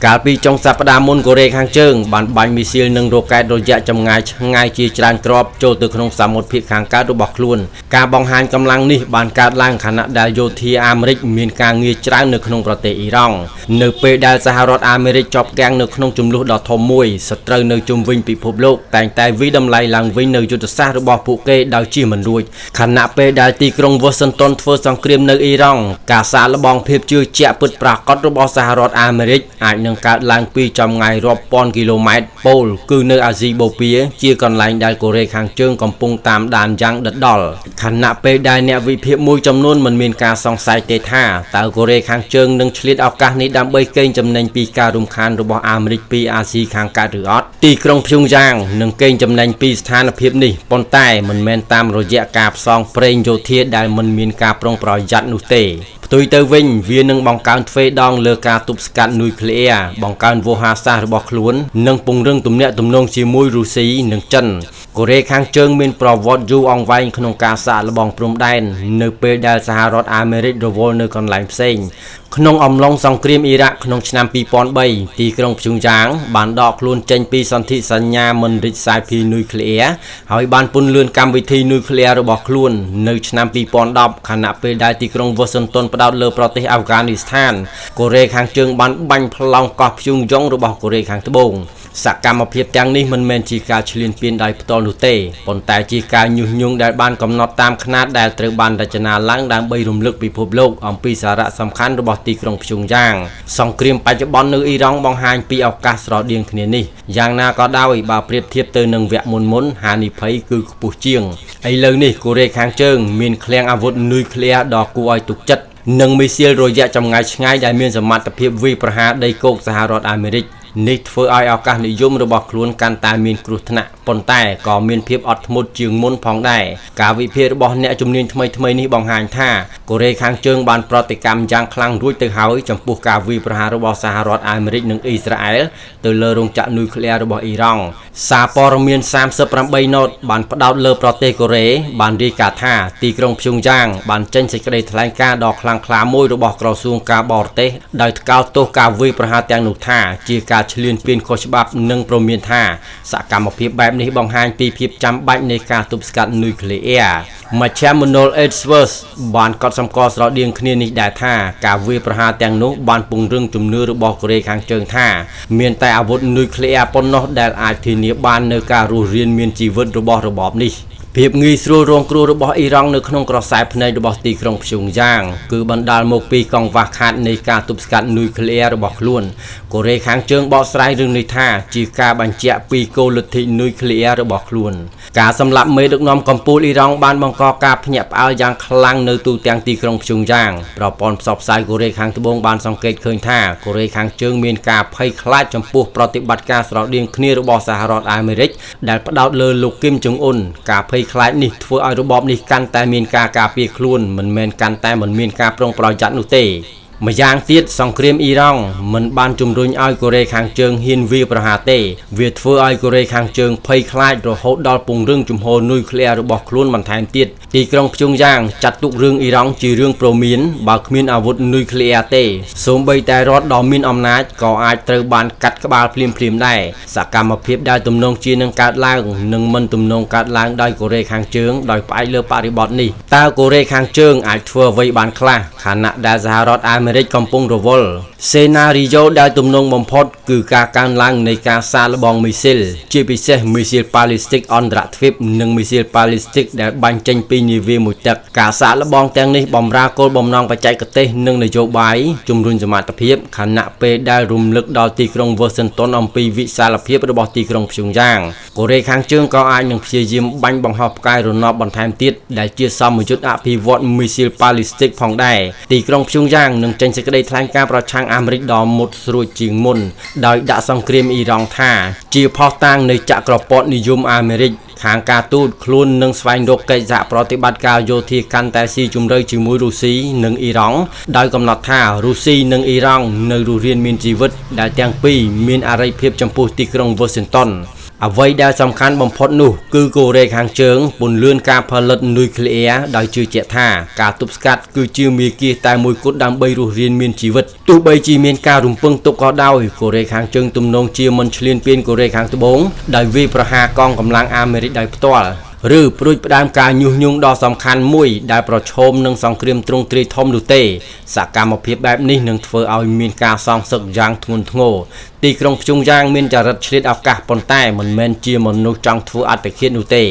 កាលពីចុងសប្តាហ៍មុនកូរ៉េខាងជើងបានបាញ់មីស៊ីលនិងរ៉ុកែតរយៈចម្ងាយឆ្ងាយជាច្រើនគ្រាប់ចូលទៅក្នុងសមុទ្រភាគខាងកើតរបស់ខ្លួនការបង្ហាញកម្លាំងនេះបានកើតឡើងខណៈដែលយោធាអាមេរិកមានការងារច្រើននៅក្នុងប្រទេសអ៊ីរ៉ង់នៅពេលដែលសហរដ្ឋអាមេរិកជាប់គាំងនៅក្នុងជម្លោះដ៏ធំមួយសត្រូវនៅជុំវិញពិភពលោកតែងតែវាយតម្លៃឡើងវិញនៅយុទ្ធសាស្ត្ររបស់ពួកគេដោយជៀសមិនរួចខណៈពេលដែលទីក្រុងវ៉ាស៊ីនតោនធ្វើសង្គ្រាមនៅអ៊ីរ៉ង់ការសាកល្បងភាពជឿជាក់ពិតប្រាកដរបស់សហរដ្ឋអាមេរិកអាចនឹងកើតឡើងពីចម្ងាយរាប់ពាន់គីឡូម៉ែត្រពោលគឺនៅអាស៊ីបូព៌ាជាកន្លែងដែលកូរ៉េខាងជើងកំពុងតាមដានយ៉ាងដិតដល់ខណៈពេលដែលអ្នកវិភាគមួយចំនួនមិនមានការសង្ស័យទេថាតើកូរ៉េខាងជើងនឹងឆ្លៀតឱកាសនេះដើម្បីកេងចំណេញពីការរំខានរបស់អាមេរិកពីអាស៊ីខាងកើតឬអត់ទីក្រុងព្យុងយ៉ាងនឹងកេងចំណេញពីស្ថានភាពនេះប៉ុន្តែមិនមែនតាមរយៈការផ្សងព្រេងយោធាដែលមិនមានការប្រុងប្រយ័ត្ននោះទេផ្ទុយទៅវិញវានឹងបង្កើនទ្វេដងលើការទប់ស្កាត់នុយក្លេអ៊ែរបង្កើនវោហារសាស្ត្ររបស់ខ្លួននិងពង្រឹងទំនាក់ទំនងជាមួយរុស្ស៊ីនិងចិនកូរ៉េខាងជើងមានប្រវត្តិយូរអង្វែងក្នុងការសាកល្បងព្រំដែននៅពេលដែលសហរដ្ឋអាមេរិករវល់នៅកន្លែងផ្សេងក្នុងអំឡុងសង្គ្រាមអ៊ីរ៉ាក់ក្នុងឆ្នាំ2003ទីក្រុងព្យុងយ៉ាងបានដកខ្លួនចេញពីសន្ធិសញ្ញាមិនរីកសាយភាយនុយក្លេអ៊ែរហើយបានពន្លឿនកម្មវិធីនុយក្លេអ៊ែររបស់ខ្លួននៅឆ្នាំ2010ខណៈពេលដែលទីក្រុងវ៉ាស៊ីនតោនផ្ដោតលើប្រទេសអាហ្វហ្គានីស្ថានកូរ៉េខាងជើងបានបាញ់ប្លង់កោះព្យុងយ៉ុងរបស់កូរ៉េខាងត្បូងសកម្មភាពទាំងនេះមិនមែនជាការឈ្លានពានដោយផ្ទាល់នោះទេប៉ុន្តែជាការញុះញង់ដែលបានកំណត់តាមខ្នាតដែលត្រូវបានរចនាឡើងដើម្បីរំលឹកពិភពលោកអំពីសារៈសំខាន់របស់ទីក្រុងព្យុងយ៉ាងសង្គ្រាមបច្ចុប្បន្ននៅអ៊ីរ៉ង់បង្ហាញពីឱកាសស្រដៀងគ្នានេះយ៉ាងណាក៏ដោយបើប្រៀបធៀបទៅនឹងវគ្គមុនៗហានិភ័យគឺខ្ពស់ជាងឥឡូវនេះកូរ៉េខាងជើងមានឃ្លាំងអាវុធនុយក្លេអ៊ែរដ៏គួរឲ្យទុកចិត្តនិងមីស៊ីលរយៈចម្ងាយឆ្ងាយដែលមានសមត្ថភាពវាយប្រហារដីគោកសហរដ្ឋអាមេរិកនេះធ្វើឲ្យឱកាសនិយមរបស់ខ្លួនកាន់តែមានគ្រោះថ្នាក់ប៉ុន្តែក៏មានភាពអត់ធ្មត់ជាងមុនផងដែរការវិភាគរបស់អ្នកជំនាញថ្មីៗនេះបង្ហាញថាកូរ៉េខាងជើងបានប្រតិកម្មយ៉ាងខ្លាំងរួចទៅហើយចំពោះការវាយប្រហាររបស់សហរដ្ឋអាមេរិកនិងអ៊ីស្រាអែលទៅលើរោងចក្រនុយក្លេអ៊ែររបស់អ៊ីរ៉ង់សារព័ត៌មាន38ណូតបានផ្ដោតលើប្រទេសកូរ៉េបានរាយការណ៍ថាទីក្រុងព្យុងយ៉ាងបានចេញសេចក្តីថ្លែងការណ៍ដ៏ខ្លាំងក្លាមួយរបស់ក្រសួងការបរទេសដោយថ្កោលទោសការវាយប្រហារទាំងនោះថាជាការឈ្លានពានខុសច្បាប់និងព្រមានថាសកម្មភាពបែបនេះបង្ហាញពីភាពចាំបាច់នៃការទប់ស្កាត់នុយក្លេអ៊ែរមជ្ឈមណ្ឌល Edgeworth បានកត់សម្គាល់ស្រដៀងគ្នានេះដែរថាការវាយប្រហារទាំងនោះបានពង្រឹងជំនឿរបស់កូរ៉េខាងជើងថាមានតែអាវុធនុយក្លេអ៊ែរប៉ុណ្ណោះដែលអាចធានាបាននូវការរស់រានមានជីវិតរបស់របបនេះភាពងាយស្រួលរងគ្រោះរបស់អ៊ីរ៉ង់នៅក្នុងក្រសែភ្នែករបស់ទីក្រុងព្យុងយ៉ាងគឺបណ្ដាលមកពីកង្វះខាតនៃការទប់ស្កាត់នុយក្លេអ៊ែររបស់ខ្លួនកូរ៉េខាងជើងបកស្រាយរឿងនេះថាជាការបញ្ជាក់ពីគោលលទ្ធិនុយក្លេអ៊ែររបស់ខ្លួនការសម្លាប់មេដឹកនាំកម្ពុជាអ៊ីរ៉ង់បានបង្កការភ្ញាក់ផ្អើលយ៉ាងខ្លាំងនៅទូទាំងទីក្រុងព្យុងយ៉ាងប្រព័ន្ធផ្សព្វផ្សាយកូរ៉េខាងត្បូងបានសង្កេតឃើញថាកូរ៉េខាងជើងមានការភ័យខ្លាចចំពោះប្រតិបត្តិការស្រដៀងគ្នារបស់សហរដ្ឋអាមេរិកដែលផ្ដោតលើលោកគឹមចុងអ៊ុនការភ័យខ្លាចនេះធ្វើឲ្យរបបនេះកាន់តែមានការការពារខ្លួនមិនមែនកាន់តែមិនមានការប្រុងប្រយ័ត្ននោះទេម្យ៉ាងទៀតសង្គ្រាមអ៊ីរ៉ង់មិនបានជំរុញឲ្យកូរ៉េខាងជើងហ៊ានវាយប្រហារទេវាធ្វើឲ្យកូរ៉េខាងជើងភ័យខ្លាចរហូតដល់ពង្រឹងជំហរនុយក្លេអ៊ែររបស់ខ្លួនបន្ថែមទៀតទីក្រុងព្យុងយ៉ាងចាត់ទុករឿងអ៊ីរ៉ង់ជារឿងព្រមានបើគ្មានអាវុធនុយក្លេអ៊ែរទេសូម្បីតែរដ្ឋដ៏មានអំណាចក៏អាចត្រូវបានកាត់ក្បាលភ្លាមៗដែរសកម្មភាពដែលទំនងជានឹងកើតឡើងនិងមិនទំនងកើតឡើងដោយកូរ៉េខាងជើងដោយផ្អែកលើបរិបទនេះតើកូរ៉េខាងជើងអាចធ្វើអ្វីបានខ្លះខណៈដែលសហរដ្ឋអាមេរិកកំពុងរវល់សេណារីយ៉ូដែលទំនងបំផុតគឺការកើនឡើងនៃការសាកល្បងមីស៊ីលជាពិសេសមីស៊ីលប៉ាឡេស្ទិកអន្តរទ្វីបនិងមីស៊ីលប៉ាឡេស្ទិកដែលបាញ់ចេញពីនាវាមួយទឹកការសាកល្បងទាំងនេះបម្រើគោលបំណងបច្ចេកទេសនិងនយោបាយជំរុញសមត្ថភាពខណៈពេលដែលរំលឹកដល់ទីក្រុងវ៉ាស៊ីនតោនអំពីវិសាលភាពរបស់ទីក្រុងព្យុងយ៉ាងកូរ៉េខាងជើងក៏អាចនឹងព្យាយាមបាញ់បង្ហោះផ្កាយរណបបន្ថែមទៀតដែលជាសមយុទ្ធអភិវឌ្ឍមីស៊ីលប៉ាឡេស្ទិកផងដែរទីក្រុងព្យុងយ៉ាងនឹងចេញសេចក្តីថ្លែងការណ៍ប្រឆាំងអាមេរិកដ៏មុតស្រួចជាងមុនដោយដាក់សង្គ្រាមអ៊ីរ៉ង់ថាជាភស្តុតាងនៃចក្រពត្តិនិយមអាមេរិកខាងការទូតខ្លួននឹងស្វែងរកកិច្ចសហប្រតិបត្តិការយោធាកាន់តែស៊ីជម្រៅជាមួយរុស្ស៊ីនិងអ៊ីរ៉ង់ដោយកំណត់ថារុស្ស៊ីនិងអ៊ីរ៉ង់នៅរស់រានមានជីវិតដែលទាំងពីរមានអរិភាពចំពោះទីក្រុងវ៉ាស៊ីនតោន អ្វីដែលសំខាន់បំផុតនោះគឺកូរ៉េខាងជើងពន្លឿនការផលិតនុយក្លេអ៊ែរដោយជឿជាក់ថាការទប់ស្កាត់គឺជាមាគ៌ាតែមួយគត់ដើម្បីរស់រានមានជីវិតទោះបីជាមានការរំពឹងទុកក៏ដោយកូរ៉េខាងជើងទំនងជាមិនឈ្លានពានកូរ៉េខាងត្បូងដោយវាយប្រហារកងកម្លាំងអាមេរិកដោយផ្ទាល់ឬព្រួយផ្ដើមការញុះញង់ដ៏សំខាន់មួយដែលប្រឈមនឹងសង្គ្រាមទ្រង់ទ្រាយធំនោះទេសកម្មភាពបែបនេះនឹងធ្វើឲ្យមានការសងសឹកយ៉ាងធ្ងន់ធ្ងរទីក្រុងព្យុងយ៉ាងមានចរិតឆ្លៀតឱកាសប៉ុន្តែមិនមែនជាមនុស្សចង់ធ្វើអត្តឃាតនោះទេ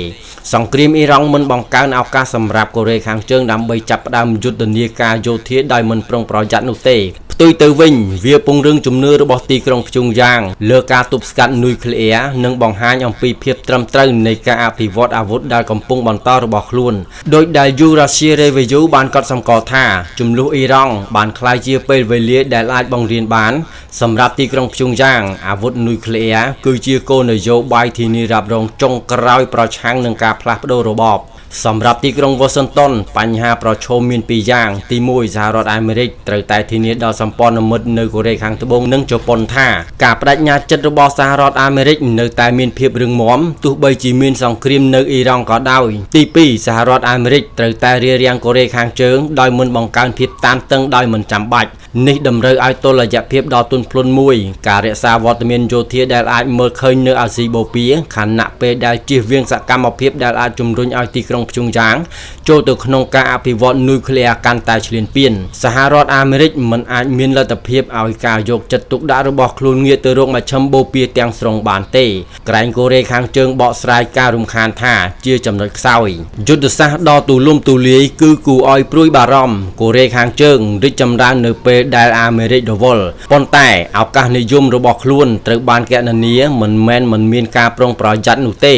សង្គ្រាមអ៊ីរ៉ង់មិនបង្កើនឱកាសសម្រាប់កូរ៉េខាងជើងដើម្បីចាប់ផ្ដើមយុទ្ធនាការយោធាដោយមិនប្រុងប្រយ័ត្ននោះទេផ្ទុយទៅវិញវាពង្រឹងជំនឿរបស់ទីក្រុងព្យុងយ៉ាងលើការទប់ស្កាត់នុយក្លេអ៊ែរនិងបង្ហាញអំពីភាពត្រឹមត្រូវនៃការអភិវឌ្ឍអាវុធដែលកំពុងបន្តរបស់ខ្លួនដោយដែល Eurasia Review បានកត់សម្គាល់ថាចំនួនអ៊ីរ៉ង់បានក្លាយជាពេលវេលាដែលអាចបង្រៀនបានសម្រាប់ទីក្រុងព្យុងយ៉ាងអាវុធនុយក្លេអ៊ែរគឺជាគោលនយោបាយធានារ៉ាប់រងចុងក្រោយប្រឆាំងនឹងការផ្លាស់ប្ដូររបបសម្រាប់ទីក្រុងវ៉ាស៊ីនតោនបញ្ហាប្រឈមមានពីរយ៉ាងទី1សហរដ្ឋអាមេរិកត្រូវតែធានាដល់សម្ព័ន្ធមិត្តនៅកូរ៉េខាងត្បូងនិងជប៉ុនថាការបដិញ្ញាចិត្តរបស់សហរដ្ឋអាមេរិកនៅតែមានភាពរឹងមាំទោះបីជាមានសង្គ្រាមនៅអ៊ីរ៉ង់ក៏ដោយទី2សហរដ្ឋអាមេរិកត្រូវតែរារាំងកូរ៉េខាងជើងដោយមិនបង្កើនភាពតានតឹងដោយមិនចាំបាច់នេះតម្រូវឲ្យតុល្យភាពដ៏ទន់ភ្លន់មួយការរក្សាវត្តមានយោធាដែលអាចមើលឃើញនៅអាស៊ីបូព៌ាខណៈពេលដែលជៀសវាងសកម្មភាពដែលអាចជំរុញឲ្យទីក្រុងព្យុងយ៉ាងចូលទៅក្នុងការអភិវឌ្ឍនុយក្លេអ៊ែរកាន់តែឈ្លានពានសហរដ្ឋអាមេរិកមិនអាចមានលទ្ធភាពឲ្យការយកចិត្តទុកដាក់របស់ខ្លួនងាកទៅរកមជ្ឈិមបូព៌ាទាំងស្រុងបានទេក្រែងកូរ៉េខាងជើងបកស្រាយការរំខានថាជាចំណុចខ្សោយយុទ្ធសាស្ត្រដ៏ទូលំទូលាយគឺគួរឲ្យព្រួយបារម្ភកូរ៉េខាងជើងរីកចម្រើននៅពេលដែលអាមេរិករវល់ប៉ុន្តែឱកាសនិយមរបស់ខ្លួនត្រូវបានកណនាមិនមែនមិនមានការប្រុងប្រយ័ត្ននោះទេ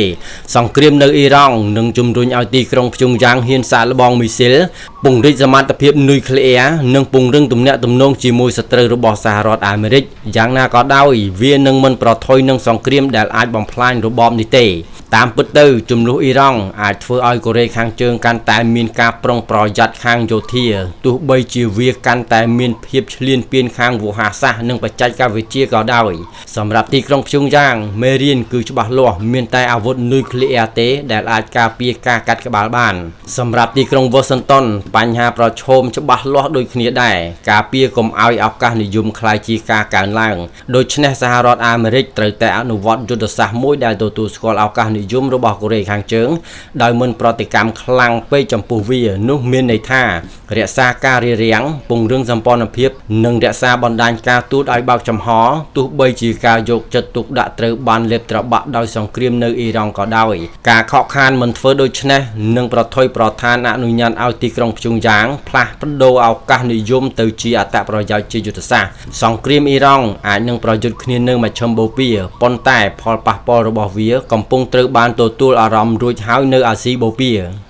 សង្គ្រាមនៅអ៊ីរ៉ង់នឹងជំរុញឲ្យទីក្រុងព្យុងយ៉ាងហ៊ានសាកល្បងមីស៊ីលពង្រីកសមត្ថភាពនុយក្លេអ៊ែរនិងពង្រឹងទំនាក់ទំនងជាមួយសត្រូវរបស់សហរដ្ឋអាមេរិកយ៉ាងណាក៏ដោយវានឹងមិនប្រថុយនឹងសង្គ្រាមដែលអាចបំផ្លាញរបបនេះទេតាមពិតទៅចំនួនអ៊ីរ៉ង់អាចធ្វើឲ្យកូរ៉េខាងជើងកាន់តែមានការប្រុងប្រយ័ត្នខាងយោធាទោះបីជាវាកាន់តែមានភាពឈ្លានពានខាងវោហារសាស្ត្រនិងបច្ចេកវិទ្យាក៏ដោយសម្រាប់ទីក្រុងព្យុងយ៉ាងមេរៀនគឺច្បាស់លាស់មានតែអាវុធនុយក្លេអ៊ែរទេដែលអាចការពារការកាត់ក្បាលបានសម្រាប់ទីក្រុងវ៉ាស៊ីនតោនបញ្ហាប្រឈមច្បាស់លាស់ដូចគ្នាដែរការពារកុំឲ្យឱកាសនិយមក្លាយជាការកើនឡើងដូច្នេះសហរដ្ឋអាមេរិកត្រូវតែអនុវត្តយុទ្ធសាស្ត្រមួយដែលទទួលស្គាល់ឱកាសនិយមរបស់កូរ៉េខាងជើងដោយមិនប្រតិកម្មខ្លាំងពេកចំពោះវានោះមានន័យថារក្សាការរារាំងពង្រឹងសម្ព័ន្ធភាពនិងរក្សាបណ្ដាញការទូតឲ្យបើកចំហទោះបីជាការយកចិត្តទុកដាក់ត្រូវបានលេបត្របាក់ដោយសង្គ្រាមនៅអ៊ីរ៉ង់ក៏ដោយការខកខានមិនធ្វើដូច្នេះនឹងប្រថុយប្រឋានអនុញ្ញាតឲ្យទីក្រុងព្យុងយ៉ាងផ្លាស់ប្ដូរឱកាសនិយមទៅជាអត្ថប្រយោជន៍ជាយុទ្ធសាស្ត្រសង្គ្រាមអ៊ីរ៉ង់អាចនឹងប្រយុទ្ធគ្នានៅមជ្ឈិមបូព៌ាប៉ុន្តែផលប៉ះពាល់របស់វាកំពុងត្រូវបានទទួលអារម្មណ៍រួចហើយនៅអាស៊ីបូព៌ា។